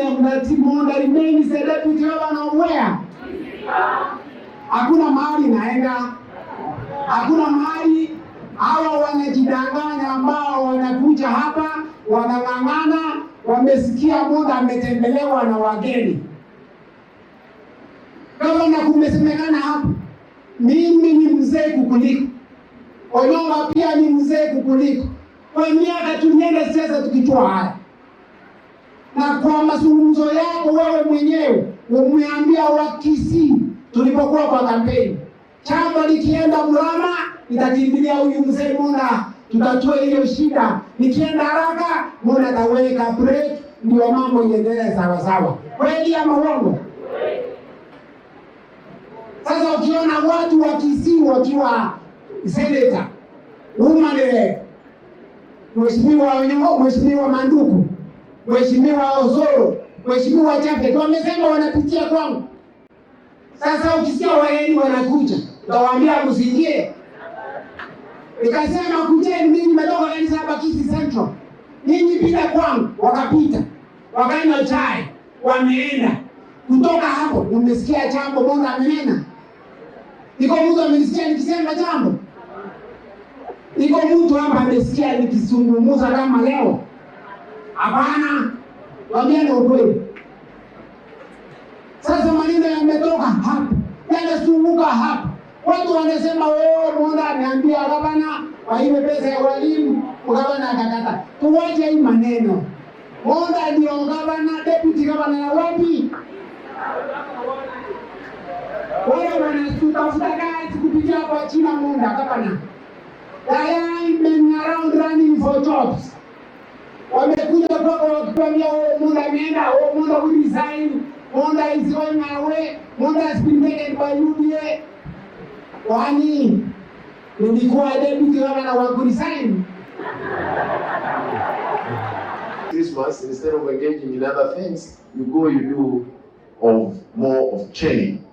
them that Monda remains the deputy governor of where? Hakuna mahali naenda, hakuna mahali. Hawa wanajidanganya ambao wanakuja hapa wanang'ang'ana, wamesikia Monda ametembelewa na wageni. Gavana, kumesemekana hapa, mimi ni mzee kukuliko, Onyonga pia ni mzee kukuliko. Kwa miaka tulienda siasa tukijua haya, na kwa mazungumzo yako wewe mwenyewe umeambia Wakisii tulipokuwa kwa kampeni, chama likienda mrama nitakimbilia huyu mzee Monda, tutatua hiyo shida. Nikienda haraka, Monda ataweka break, ndio mambo iendelee sawa sawa. Kweli ama uongo? Sasa ukiona watu wa Kisii wakiwa senator, woman rep, Mheshimiwa Onyongo, Mheshimiwa Manduku, Mheshimiwa Osoro, Mheshimiwa Japhet wamesema wanapitia kwangu. Sasa ukisikia wageni wanakuja, utawaambia msiingie? Nikasema kujeni, mimi nimetoka kanisa hapa Kisii Central, ninyi pita kwangu. Wakapita, wakanywa chai, wameenda. Kutoka hapo umesikia jambo Monda amenena? Iko mtu amenisikia nikisema jambo? Iko mtu hapa amesikia nikizungumza kama leo? Hapana, wambiane ukweli. Sasa maneno yametoka hapa, yanazunguka hapa, watu wanasema, oh, Monda ameambia gavana waibe pesa ya walimu, gavana akakata. Tuwache hii maneno. Monda ndio gavana, deputy gavana ya wapi? Wale wanatafuta kazi kupitia kwa jina Monda gavana. They are men around running for jobs. Wamekuja kwako wakikwambia, oh, Monda ameenda, oh, Monda will resign, Monda is going away, Monda has been taken by UDA. Kwani nilikuwa deputy governor wa kuresign? Christmas, instead of engaging in other things, you go, you do of more of training.